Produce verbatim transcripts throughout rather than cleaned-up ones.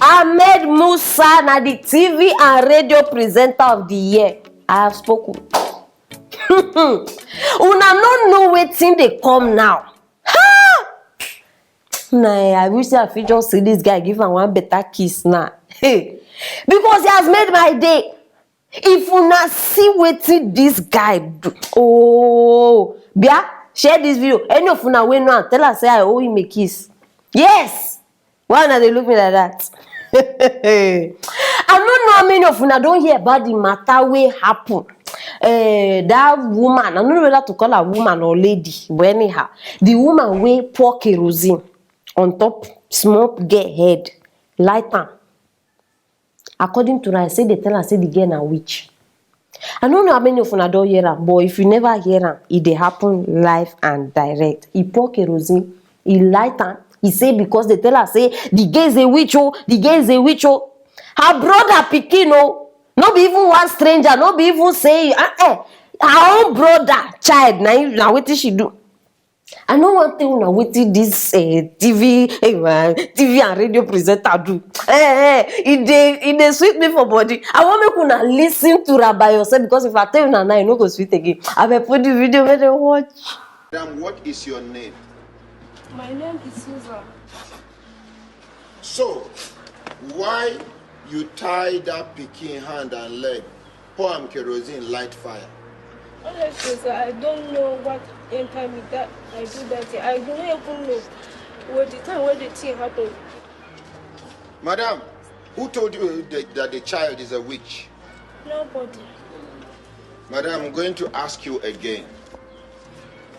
Ahmed Musa na the T V and radio presenter of the year. I have spoken. Una no know wetin dey come now. Ha! Na, I wish say I fit just see this guy, give am one better kiss now. Hey, because he has made my day. If una see wetin this guy do, oh, bia, share this video. Any of una wey know am, tell am say I owe him a kiss. Yes. Why una dey look me like that? I no know how many of una don hear about the matter wey happen. Eh, that woman, I no know whether to call her woman or lady, but anyhow, the woman wey pour kerosene on top small girl head, light am. According to her, say they tell her say the girl na witch. I no know how many of una don hear am, but if you never hear am, e dey happen live and direct. E pour kerosene, e light am, e say because they tell her say the girl is a witch, oh, the girl is a witch, oh. Her brother pikin, oh, no be even one stranger, no be even say, eh, eh, her own brother child, na him, na wetin she do. I no wan tell una wetin this, eh, T V, eh, eh, T V and radio presenter do. Eh, eh, e dey, e dey sweet me for body. I wan make una listen to am by yourself, because if I tell una now, e no go sweet again. Abeg, put the video, make dem watch. Madam, what is your name? My name is Susan. So, why you tie that pikin hand and leg, pour am kerosene, light fire? Honestly, sir, I don't know what enter me that I do that thing. I don't even know what the time when the thing happened. Madam, who told you that, that the child is a witch? Nobody. Madam, I'm going to ask you again.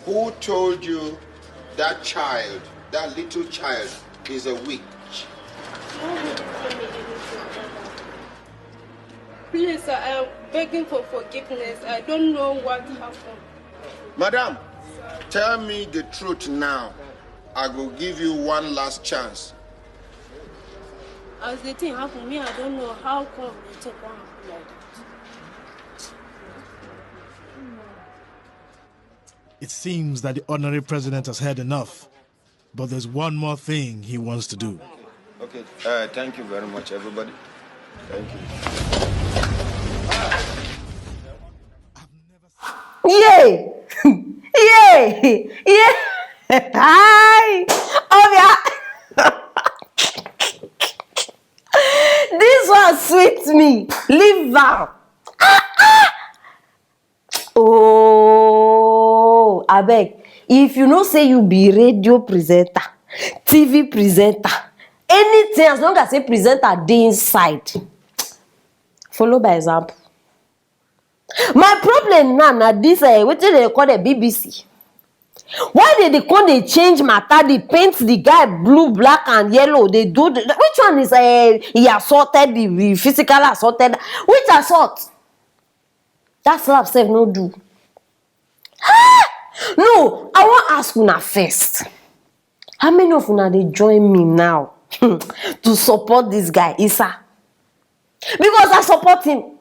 Who told you that child, that little child, is a witch? Nobody told me anything about that. Please, sir, I am begging for forgiveness. I don't know what happened. Madam, tell me the truth now. I go give you one last chance. As the thing happen, me, I don't know how come the thing come happen like that. It seems that the ordinary president has had enough, but there's one more thing he wants to do. Okay, uh, thank you very much, everybody. Thank you. Yay! Yay! Yay! Hi! Obia! This one sweet me. Leave am. Oh, abeg, if you know say you be radio presenter, T V presenter, anything, as long as say presenter dey inside, follow by example. My problem now na this, eh, wetin dem dey call the B B C. Why dem dey come dey change matter, dey paint the guy blue, black and yellow, dey do the, which one is, eh, he assaulted, the, the physical assaulted? Which assault? That slap sef no do. Ah! No, I wan ask una first. How many of una dey join me now to support this guy, Isa? Because I support him.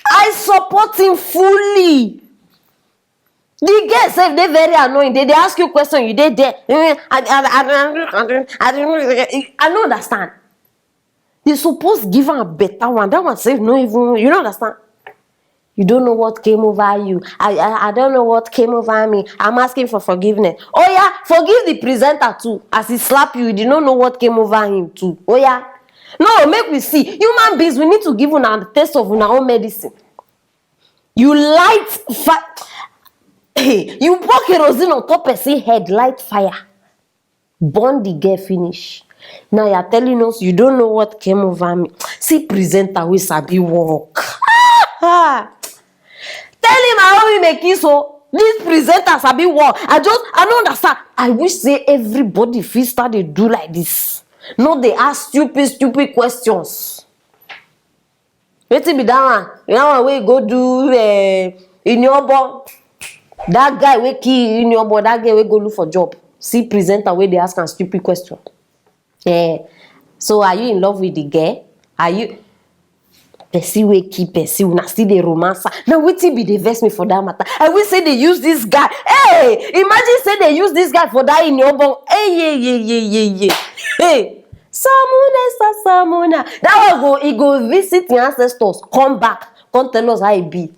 I support him fully. The girl sef dey very annoying. They dey ask you question, you dey there. Eh, I, I, I, I, I, I, I no understand. They suppose give am better one. That one sef no even, you no understand. You don't know what came over you. I, I, I don't know what came over me. I'm asking for forgiveness. Oh yeah, forgive the presenter too. As he slap you, you did not know what came over him too. Oh yeah. No, make we see. Human beings, we need to give una the taste of una own medicine. You light fi-, you pour kerosene on top person head, light fire, burn the girl finish. Now you're telling us you don't know what came over me. See presenter wey sabi work. Tell him I owe him a kiss, oh. This presenter sabi work. I just, I no understand. I wish say everybody fit start dey do like this. No dey ask stupid, stupid questions. Wetin be that one? That one wey go do, eh, Iniobo. That guy wey kill Iniobo, that guy wey go look for job. See presenter wey dey ask am stupid question. Eh, so are you in love with the girl? Are you, person wey kill person, una still dey romance am? Na wetin be dey vex me for that matter? I wish say they use this guy. Hey, imagine say they use this guy for that Iniobo. Hey, yeah, yeah, yeah, yeah, yeah. Hey, Samuna, sa Samuna. That one go, he go visit him ancestors, come back, come tell us how e be.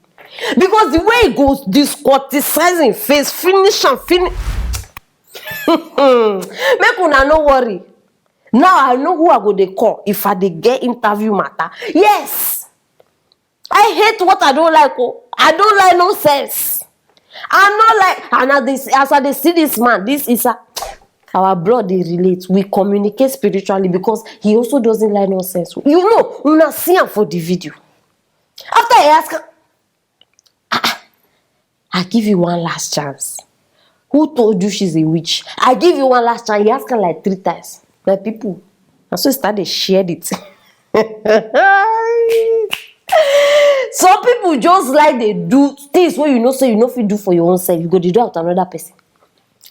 Because the way he go disqualify him face, finish am, finish. Make una no worry. Now I know who I go dey call if I dey get interview matter. Yes. I hate what I don't like. Oh, I don't like nonsense. I no like, and as, this, as I dey see this man, this is a, our blood dey relate. We communicate spiritually because he also doesn't like nonsense. You know, una see am for the video. After I ask, "Ah, ah, I give you one last chance. Who told you she's a witch? I give you one last chance." He asked her like three times. My people, and so he started share it. Some people just like they do things where you know, so you know if you do for your own self, you go to do out another person.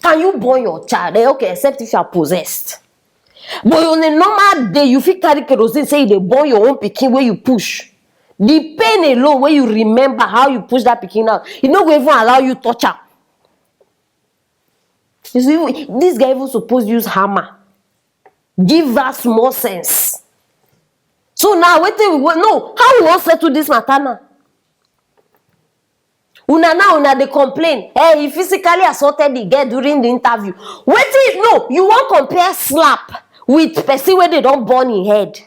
Can you born your child? Eh, okay, except if you are possessed. But on a normal day, you fit carry kerosene, say they born your own pikin where you push. The pain alone, where you remember how you push that pikin out, it no go even allow you touch am. You see, this guy even suppose use hammer. Give us more sense. So now, wetin we want? No, how we wan settle this matter now? Una now, una dey complain. Hey, he physically assaulted the girl during the interview. Wetin? No, you wan compare slap with person wey they don burn him head?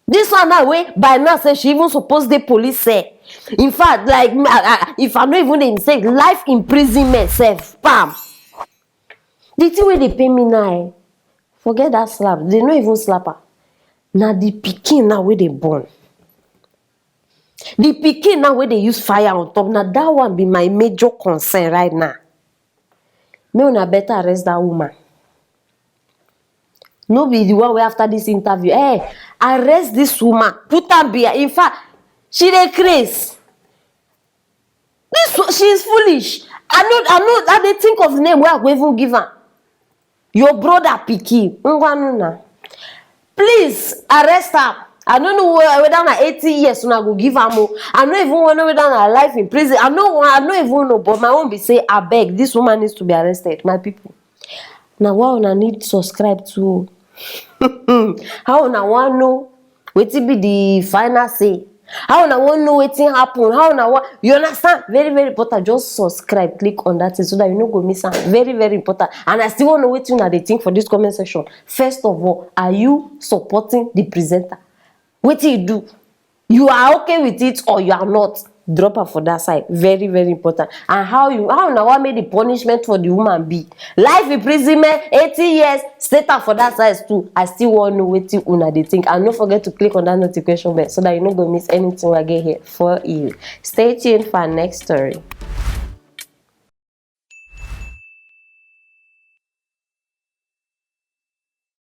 This one now, wey by now say she even suppose dey police cell. In fact, like, me, I, I, if I no even dey mistake, life imprisonment sef, pam. The thing wey dey pain me now, eh, forget that slap. They no even slap her. Na the pikin now wey they born. The pikin now wey they use fire on top. Now that one be my major concern right now. Make una better arrest that woman. No be the one wey after this interview, eh, arrest this woman, put am behind. In fact, she dey craze. This wo-, she is foolish. I know, I know. I dey think of name wey I go even give am. Your brother pikin, ngwanu na. Please arrest her. I don't know whe-, whether na eighty years una go give am o. I no even wan know whether na life in prison. I no wan, I no even know. But my own be say, abeg, this woman needs to be arrested, my people. Na why una need subscribe too o. How una wan know wetin be the final say? How una wan know wetin happen? How una wan, you understand? Very, very important. Just subscribe, click on that thing so that you no go miss am. Very, very important. And I still wan know wetin una dey think for this comment section. First of all, are you supporting the presenter? Wetin you do? You are okay with it or you are not? Drop am for that side. Very, very important. And how you, how una wan make the punishment for the woman be? Life imprisonment, eighty years, set am for that side too. I still wan know wetin una dey think. And no forget to click on that notification bell so that you no go miss anything wey I get here for you. Stay tuned for our next story.